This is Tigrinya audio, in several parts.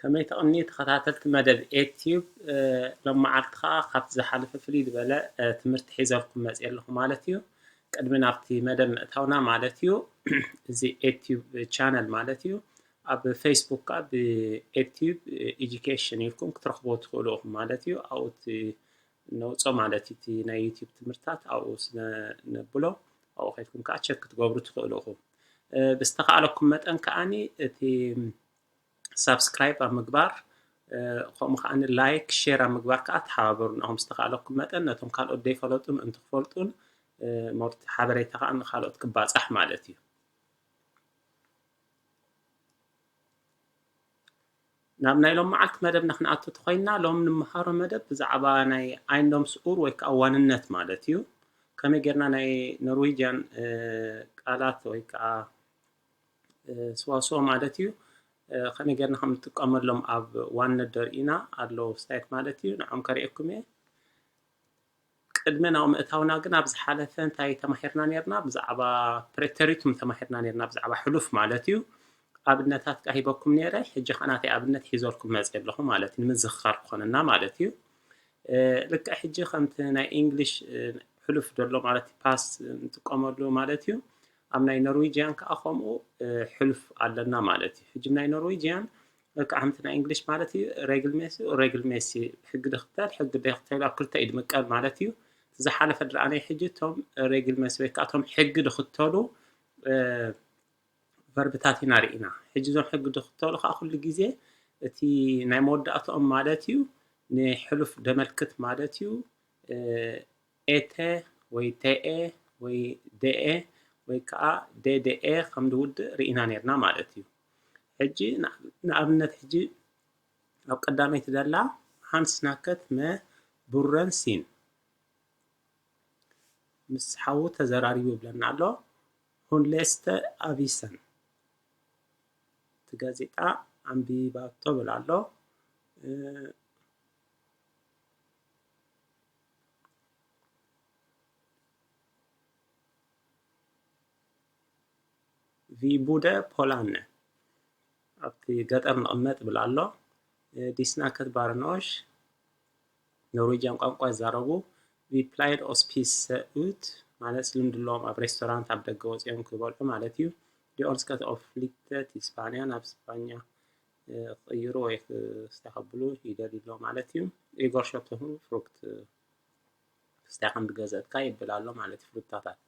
ከመይ ትቕኒ ተኸታተልቲ መደብ ኤትዩብ፣ እ፣ ሎም መዓልቲ ኸዓ ካብቲ ዝሓለፈ ፍልይ ዝበለ፣ እ፣ ትምህርቲ ሒዘልኩም መፅእ ኣለኹ ማለት እዩ። ቅድሚ ናብቲ መደብ ምእታውና ማለት እዩ፣ እዚ ኤትዩብ ቻነል ማለት እዩ፣ ኣብ ፌስቡክ ከዓ ብኤትዩብ ኤጁኬሽን ኢልኩም ክትረኽቦ ትኽእሉ ኢኹም ማለት እዩ። ኣብኡ እቲ ነውፅኦ ማለት እዩ፣ እቲ ናይ ዩትዩብ ትምህርትታት ኣብኡ ስለ ነብሎ ኣብኡ ከይድኩም ከዓ ቸክ ክትገብሩ ትኽእሉ ኢኹም። እ፣ ብዝተኻእለኩም መጠን ከዓኒ እቲ ሳብስክራይብ ኣብ ምግባር፣ እ፣ ከምኡ ከዓኒ ላይክ፣ ሼር ኣብ ምግባር ከዓ ተሓባበሩ። ንኹም ዝተኻእለኩም መጠን ነቶም ካልኦት ዘይፈለጡ ምእንቲ ክፈልጡን፣ እ፣ ሞርቲ ሓበሬታ ከዓ ንካልኦት ክባፃሕ ማለት እዩ። ናብ ናይ ሎም መዓልቲ መደብና ክንኣቱ ተኾይንና፣ ሎም ንምሃሮ መደብ ብዛዕባ ናይ ኣይንዶምስኡር ወይ ከዓ ዋንነት ማለት እዩ። ከመይ ጌርና ናይ ኖርዌጅያን፣ እ፣ ቃላት ወይ ከዓ፣ እ፣ ስዋስው ማለት እዩ፣ እ፣ ከመይ ጌርና ከም ንጥቀመሎም ኣብ ዋንነት ደርኢና ኣለዉ ስታይት ማለት እዩ። ንዖም ከርእየኩም እየ። ቅድሚ ናብ ምእታውና ግን ኣብ ዝሓለፈ እንታይ ተማሂርና ኔርና? ብዛዕባ ፕሬተሪቱም ተማሂርና ኔርና፣ ብዛዕባ ሕሉፍ ማለት እዩ። ኣብነታት ከኣ ሂበኩም ኔረ፣ ሕጂ ከኣ ናተይ ኣብነት ሒዘልኩም መጽእ ኣለኹ ማለት እዩ፣ ንምዝኽኻር ክኾነና ማለት እዩ። እ፣ ልክዕ ሕጂ ከምቲ ናይ ኢንግሊሽ፣ እ፣ ሕሉፍ ዘሎ ማለት እዩ፣ ፓስት ንጥቀመሉ ማለት እዩ። ኣብ ናይ ኖርዌጅያን ከኣ ከምኡ፣ እ፣ ሕሉፍ ኣለና ማለት እዩ። ሕጂ ናይ ኖርዌጅያን ልክዕ ከምቲ ናይ እንግሊሽ ማለት እዩ፣ ሬግልሜሲ፣ ሬግልሜሲ፣ ሕጊ ድኽተል፣ ሕጊ ደይኽተል ኣብ ክልተ እዩ ድምቀል ማለት እዩ። እቲ ዝሓለፈ ድረኣናይ ሕጂ እቶም ሬግልሜሲ ወይ ከዓ እቶም ሕጊ ድኽተሉ፣ እ፣ ቨርብታት ኢና ርኢና። ሕጂ እዞም ሕጊ ድኽተሉ ከዓ ኩሉ ግዜ እቲ ናይ መወዳእትኦም ማለት እዩ፣ ንሕሉፍ ደመልክት ማለት እዩ፣ እ፣ ኤተ ወይ ተኤ ወይ ደኤ ወይ ከዓ ደደኤ ከም ድውድእ ርኢና ኔርና ማለት እዩ። ሕጂ ንኣብነት ሕጂ ኣብ ቀዳመይቲ ዘላ ሃንስ ናከት መ ቡረን ሲን ምስ ሓዉ ተዘራሪቡ ይብለና ኣሎ። ሁን ሌስተ ኣቪሰን እቲ ጋዜጣ ኣንቢባቶ ብል ኣሎ። እ፣ ቪቡደ ፖላነ ኣብቲ ገጠር ንቕመጥ ይብል ኣሎ። ዲስናከት ባርኖሽ ኖርዌጅያን ቋንቋ ይዛረቡ። ቪ ፕላይድ ኦስፒሰ ኡት ማለት ልምዲ ኣለዎም ኣብ ሬስቶራንት ኣብ ደገ ወፂኦም ክበልዑ ማለት እዩ። ዲ ኦንስከት ኦፍ ፍሊክተት ኢስፓንያ ናብ ስፓኛ ክቕይሩ ወይ ክስተኸብሉ ይደልዩ ኣለዉ ማለት እዩ። ኢጎር ሸቶሁ ፍሩክት ክስታይ ከም ዝገዘእካ ይብል ኣሎ ማለት እዩ። ፍሩታታት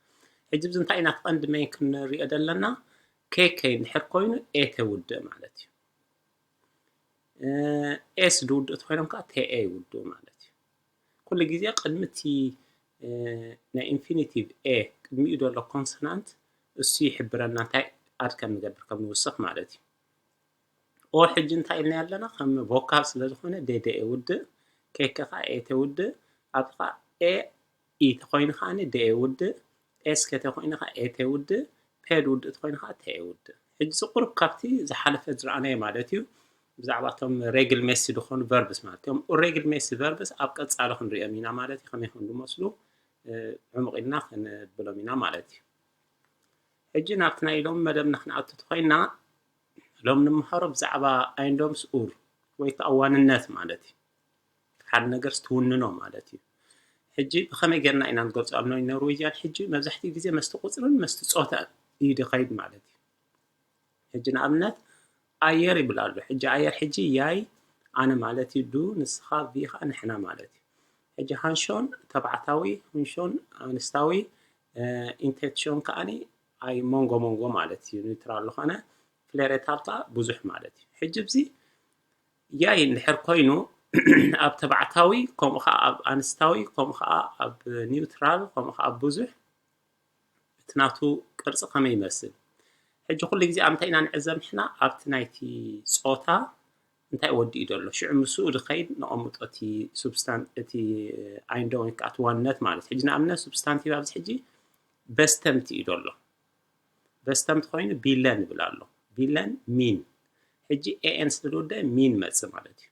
ሕጂ ብዚ እንታይ ኢና ክቐንዲ መይን ክንሪኦ ዘለና? ኬከይ እንድሕር ኮይኑ ኤተ ውድእ ማለት እዩ። ኤስ ድውድእ ተኮይኖም ከዓ ቴኤ ይውድኡ ማለት እዩ። ኩሉ ግዜ ቅድሚ እቲ ናይ ኢንፊኒቲቭ ኤ ቅድሚኡ ዘሎ ኮንሶናንት እሱ ይሕብረና እንታይ ኣድ ከም ንገብር ከም ንውስኽ ማለት እዩ። ኦ ሕጂ እንታይ ኢልና ኣለና? ከም ቮካል ስለ ዝኾነ ዴዴ ውድእ፣ ኬከ ከዓ ኤተ ውድእ፣ ኣብዚ ከዓ ኤ ኢ ተኮይኑ ከዓ ዴ ውድእ፣ ኤስ ከ ተኮይኑ ከዓ ኤተ ውድእ፣ ፔድ ውድእ ተኮይኑ ከዓ ቴ ውድእ። ሕጂ እዚ ቁሩብ ካብቲ ዝሓለፈ ዝረኣናዮ ማለት እዩ። ብዛዕባ እቶም ሬግል ሜሲ ዝኾኑ ቨርብስ ማለት እዮም። ሬግል ሜሲ ቨርብስ ኣብ ቀጻሊ ክንሪኦም ኢና ማለት እዩ። ከመይ ከም ዝመስሉ፣ እ፣ ዕሙቕ ኢልና ክንብሎም ኢና ማለት እዩ። ሕጂ ናብቲ ናይ ሎም መደብና ክንኣቱ ተኮይና፣ ሎም ንምሃሮ ብዛዕባ ኣይንዶምስ ኡር ወይ ከዓ ዋንነት ማለት እዩ። ሓደ ነገር ስትውንኖ ማለት እዩ። ሕጂ ብኸመይ ጌርና ኢና ንገልጾ? ኣብ ናይ ኖርዌጅያን ሕጂ መብዛሕትኡ ግዜ መስቲ ቁጽርን መስቲ ጾታ እዩ ድኸይድ ማለት እዩ። ሕጂ ንኣብነት ኣየር ይብል ኣሎ። ሕጂ ኣየር ሕጂ ያይ ኣነ ማለት እዩ፣ ዱ ንስኻ፣ ቪ ኸዓ ንሕና ማለት እዩ። ሕጂ ሃንሾን ተባዕታዊ፣ ሁንሾን ኣንስታዊ፣ እ፣ ኢንቴትሾን ከዓኒ ኣይ መንጎ መንጎ ማለት እዩ። ኒውትራል ዝኾነ ፍሌሬታል ከኣ ብዙሕ ማለት እዩ። ሕጂ ብዚ ያይ እንድሕር ኮይኑ ኣብ ተባዕታዊ ከምኡ ኸዓ ኣብ ኣንስታዊ ከምኡ ኸዓ ኣብ ኒውትራል ከምኡ ኸዓ ኣብ ብዙሕ እቲ ናቱ ቅርጺ ከመይ ይመስል? ሕጂ ኩሉ ግዜ ኣብ እንታይ ኢና ንዕዘብ ንሕና? ኣብቲ ናይቲ ጾታ እንታይ ወዲ እዩ ዘሎ? ሽዑ ምስኡ ድኸይድ ነቐምጦ እቲ ሱብስታን-፣ እቲ ኣይንዶ ወይ ከኣ እቲ ዋንነት ማለት። ሕጂ ንኣብነት ሱብስታንቲቭ ኣብዚ ሕጂ በስተምቲ እዩ ዘሎ። በስተምቲ ኮይኑ ቢለን ይብል ኣሎ። ቢለን ሚን። ሕጂ ኤኤን ስለ ዝወደአ ሚን መጽእ ማለት እዩ።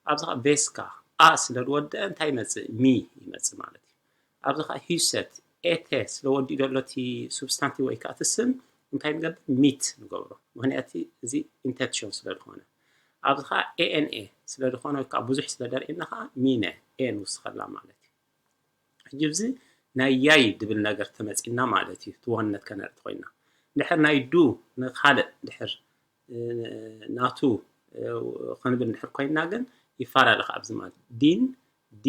ኣብዚ ኸዓ ቬስካ ኣ ስለ ዝወደአ እንታይ ይመጽእ? ሚ ይመጽእ ማለት እዩ። ኣብዚ ኸዓ ሂሰት ኤተ ስለ ወዲኡ ዘሎ እቲ ሱብስታንቲቭ ወይ ከዓ እቲ ስም እንታይ ንገብር? ሚት ንገብሮ። ምኽንያቱ እዚ ኢንቴትሾን ስለ ዝኾነ። ኣብዚ ከዓ ኤ ኤን ኤ ስለ ዝኾነ ወይ ከዓ ብዙሕ ስለ ደርእየና ከዓ ሚነ ኤ ንውስኸላ ማለት እዩ። ሕጂ ኣብዚ ናይ ያይ ድብል ነገር ተመፂና ማለት እዩ። እቲ ዋንነት ከነርኢ ኮይና ድሕር ናይ ዱ ንካልእ ድሕር ናቱ ክንብል ድሕር ኮይና ግን ይፈላለ ኣብዚ ማለት ዲን ዲ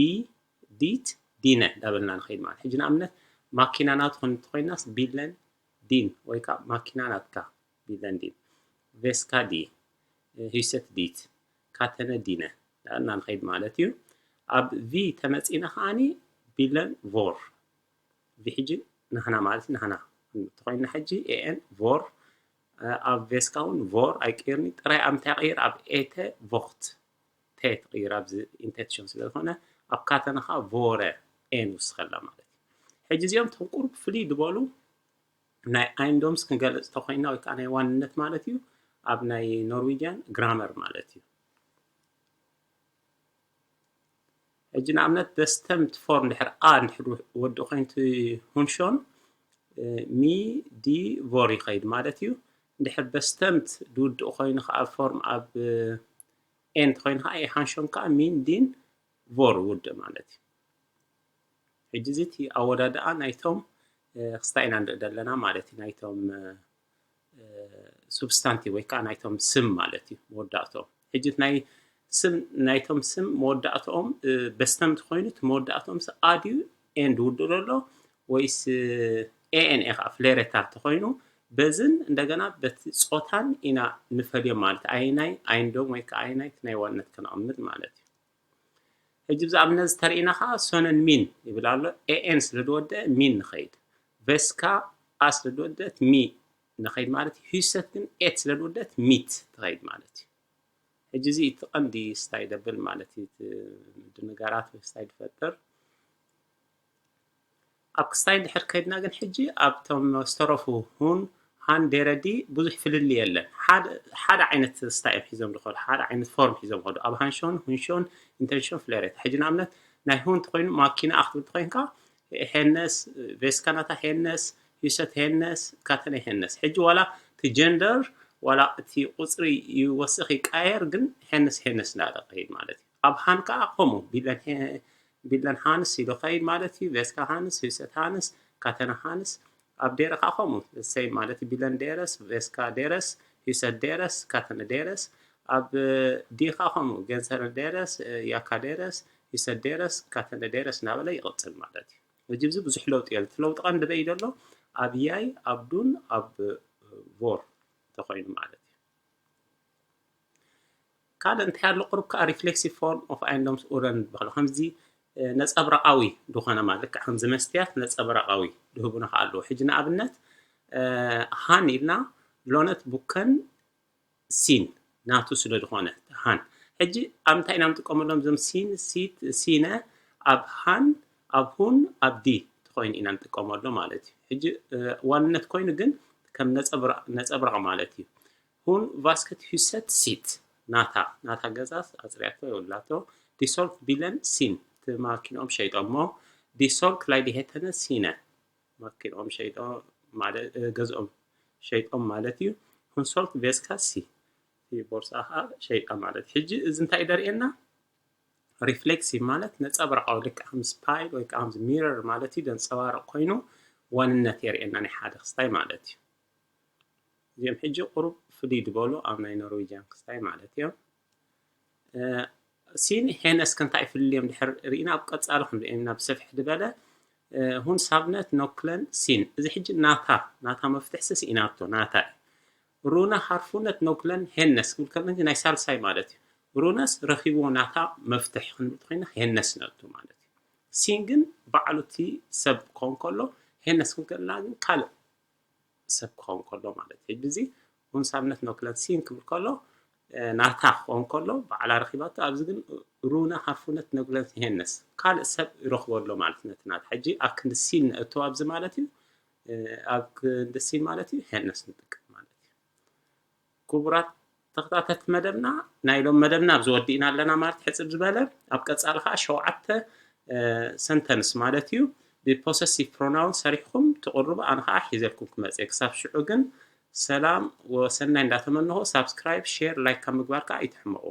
ዲት ዲነ እንዳበልና ንኸይድ ማለት። ሕጂ ንኣብነት ማኪና ናቱ ክንብል ኮይናስ ቢለን ዲን ወይ ከዓ ማኪና ናትካ ቢለን ዲን ቬስካ ዲ ሂሰት ዲት ካተነ ዲነ እንዳበልና ንኸይድ ማለት እዩ። ኣብ ቪ ተመፂና ከዓኒ ቢለን ቮር ቪ ሕጂ ናህና ማለት ናህና እንተኮይና ሕጂ ኤኤን ቮር ኣብ ቬስካ እውን ቮር ኣይቅይርኒ ጥራይ ኣብ እንታይ ቅይር ኣብ ኤተ ቮክት ተ ትቅይር ኣብዚ ኢንቴንሽን ስለ ዝኾነ ኣብ ካተነ ከዓ ቮረ ኤ ንውስኸላ ማለት እዩ። ሕጂ እዚኦም እቶም ቁሩብ ፍልይ ዝበሉ ናይ ኣይንዶምስ ክንገልፅ ተኮይና ወይ ከዓ ናይ ዋንነት ማለት እዩ ኣብ ናይ ኖርዌጅያን ግራመር ማለት እዩ። ሕጂ ንኣብነት በስተምት ፎርም ድሕር ኣ እንድሕር ወዲ ኮይንቲ ሁንሾን ሚ ዲ ቮር ይኸይድ ማለት እዩ። እንድሕር በስተምት ድውድእ ኮይኑ ከዓ ፎርም ኣብ ኤንት ኮይኑ ከዓ ሃንሾን ከዓ ሚን ዲን ቮር ውድእ ማለት እዩ። ሕጂ እዚ እቲ ኣወዳድኣ ናይቶም ክስታይ ኢና ንርኢ ዘለና ማለት እዩ። ናይቶም ሱብስታንቲቭ ወይ ከዓ ናይቶም ስም ማለት እዩ መወዳእትኦም። ሕጂ ናይ ስም ናይቶም ስም መወዳእትኦም በስተምት ኮይኑ እቲ መወዳእትኦም ኣድዩ ኤንድ ውድእ ዘሎ ወይስ ኤኤንኤ ከዓ ፍሌሬታ ተኮይኑ በዝን እንደገና በቲ ፆታን ኢና ንፈልዮም ማለት ኣይናይ ኣይንዶም ወይ ከዓ ኣይናይ ናይ ዋንነት ከነቐምጥ ማለት እዩ። ሕጂ ብዛዕባ ነዚ ተርእና ከዓ ሶነን ሚን ይብል ኣሎ። ኤኤን ስለ ዝወደአ ሚን ንኸይድ፣ ቬስካ ኣ ስለ ዝወደአት ሚ ንኸይድ ማለት እዩ። ሂሰት ግን ኤት ስለ ዝወደአት ሚት ትኸይድ ማለት እዩ። ሕጂ እዚ እቲ ቀንዲ ስታይ ደብል ማለት እዩ። ድንጋራት ወይ ስታይ ዝፈጥር ኣብ ክስታይ እንድሕር ከይድና ግን ሕጂ ኣብቶም ዝተረፉ ሁን ሃን ዴረዲ ብዙሕ ፍልልይ የለን። ሓደ ዓይነት ስታይ እዮም ሒዞም ዝኸዱ፣ ሓደ ዓይነት ፎርም ሒዞም ኸዱ። ኣብ ሃንሾን ሁንሾን ኢንተንሽን ፍሌሬት። ሕጂ ንኣብነት ናይ ሁን ተኮይኑ ማኪና ኣክትብል ተኮይንካ ሄነስ ቬስካናታ ሄነስ ሂሰት ሄነስ ካተነ ሄነስ። ሕጂ ዋላ እቲ ጀንደር ዋላ እቲ ቁፅሪ ይወስኽ ይቃየር፣ ግን ሄነስ ሄነስ እንዳለ ከይድ ማለት እዩ። ኣብ ሃን ከዓ ከምኡ ቢለን ቢለን ሃንስ ኢሉ ኸይድ ማለት እዩ። ቬስካ ሃንስ፣ ሂሰት ሃንስ፣ ካተነ ሃንስ። ኣብ ዴረ ከዓ ከምኡ ሰይ ማለት እዩ። ቢለን ዴረስ፣ ቬስካ ዴረስ፣ ሂሰት ዴረስ፣ ካተነ ዴረስ። ኣብ ዲ ከዓ ከምኡ ገንሰረ ዴረስ፣ ያካ ዴረስ፣ ሂሰት ዴረስ፣ ካተነ ዴረስ እናበለ ይቕፅል ማለት እዩ። ሕጂ ብዙሕ ለውጢ የለ። እቲ ለውጢ ቀንዲ በይ ዘሎ ኣብ ያይ ኣብ ዱን ኣብ ቮር ተኮይኑ ማለት እዩ። ካልእ እንታይ ኣሎ ቁሩብ ከዓ ሪፍሌክሲቭ ፎርም ኦፍ ኣይንዶምስ ኡረን ዝበሃሉ ከምዚ ነፀብራቃዊ ዝኾነ ማለት ከዓ ከምዚ መስትያት ነፀብራቃዊ ድህቡና ከዓ ኣለዎ። ሕጂ ንኣብነት ሃን ኢልና ሎነት ቡከን ሲን ናቱ ስለ ዝኾነ ሃን ሕጂ ኣብ እንታይ ኢና ንጥቀመሎም እዞም ሲን ሲት ሲነ ኣብ ሃን ኣብ ሁን ኣብ ዲ ተኮይኑ ኢና ንጥቀመሉ ማለት እዩ። ሕጂ ዋንነት ኮይኑ ግን ከም ነፀብራቅ ማለት እዩ። ሁን ቫስከት ሂሰት ሲት ናታ ናታ ገዛስ ኣፅርያቶ የውላቶ ዲሶልክ ቢለን ሲን እቲ ማኪንኦም ሸይጦሞ ዲሶልክ ላይ ዲሄተነ ሲነ ማኪንኦም ሸይጦ ማለት ገዝኦም ሸይጦም ማለት እዩ። ሁንሶልክ ቬስካ ሲ ቦርሳ ከዓ ሸይጣ ማለት ሕጂ እዚ እንታይ ደርእየና ሪፍሌክሲቭ ማለት ነፀብራቃዊ ልክዕ ከም ስፓይል ወይ ከዓ ሚረር ማለት እዩ ዘንፀባርቅ ኮይኑ ዋንነት የርእየና ናይ ሓደ ክስታይ ማለት እዩ። እዚኦም ሕጂ ቁሩብ ፍልይ ዝበሉ ኣብ ናይ ኖርዌጅያን ክስታይ ማለት እዮም። ሲን ሄነስ ከንታይ ፍልልዮም ድሕር ርኢና ኣብ ቀፃሊ ክንሪኦም ኢና ብሰፍሕ ዝበለ ሁን ሳብነት ኖክለን ሲን እዚ ሕጂ ናታ ናታ መፍትሕሲ ስኢናቶ ናታ እዩ። ሩነ ሃርፉነት ኖክለን ሄነስ ክብል ከሎ ናይ ሳልሳይ ማለት እዩ። ሩነስ ረኪብዎ ናታ መፍትሕ ክንብል ኮይና ሄነስ ነቱ ማለት እዩ። ሲን ግን ባዕሉ እቲ ሰብ ክኸውን ከሎ ሄነስ ክንከልና ግን ካልእ ሰብ ክኸውን ከሎ ማለት እዩ። ሕጂ እዚ ንሳብነት ኖክለን ሲን ክብል ከሎ ናታ ክኸውን ከሎ ባዕላ ረኪባቶ ኣብዚ ግን ሩነ ሃፉነት ኖክለን ሄነስ ካልእ ሰብ ይረክቦ ኣሎ ማለት ነቲ ናታ ሕጂ ኣብ ክንዲ ሲን ነእቶ ኣብዚ ማለት እዩ። ኣብ ክንዲ ሲን ማለት እዩ ሄነስ ንጥቀም ማለት እዩ። ክቡራት ተኸታተልቲ መደብና ናይ ሎም መደብና ኣብዚ ወዲእና ኣለና ማለት ሕፅር ዝበለ ኣብ ቀፃሊ ከዓ ሸውዓተ ሰንተንስ ማለት እዩ ብፖሰሲቭ ፕሮናውን ሰሪሕኩም ትቕርቡ ኣነ ከዓ ሒዘልኩም ክመፅእ ክሳብ ሽዑ ግን ሰላም ወሰናይ እንዳተመነኹ ሳብስክራይብ፣ ሼር፣ ላይክ ካብ ምግባር ከዓ ኣይትሕመቑ።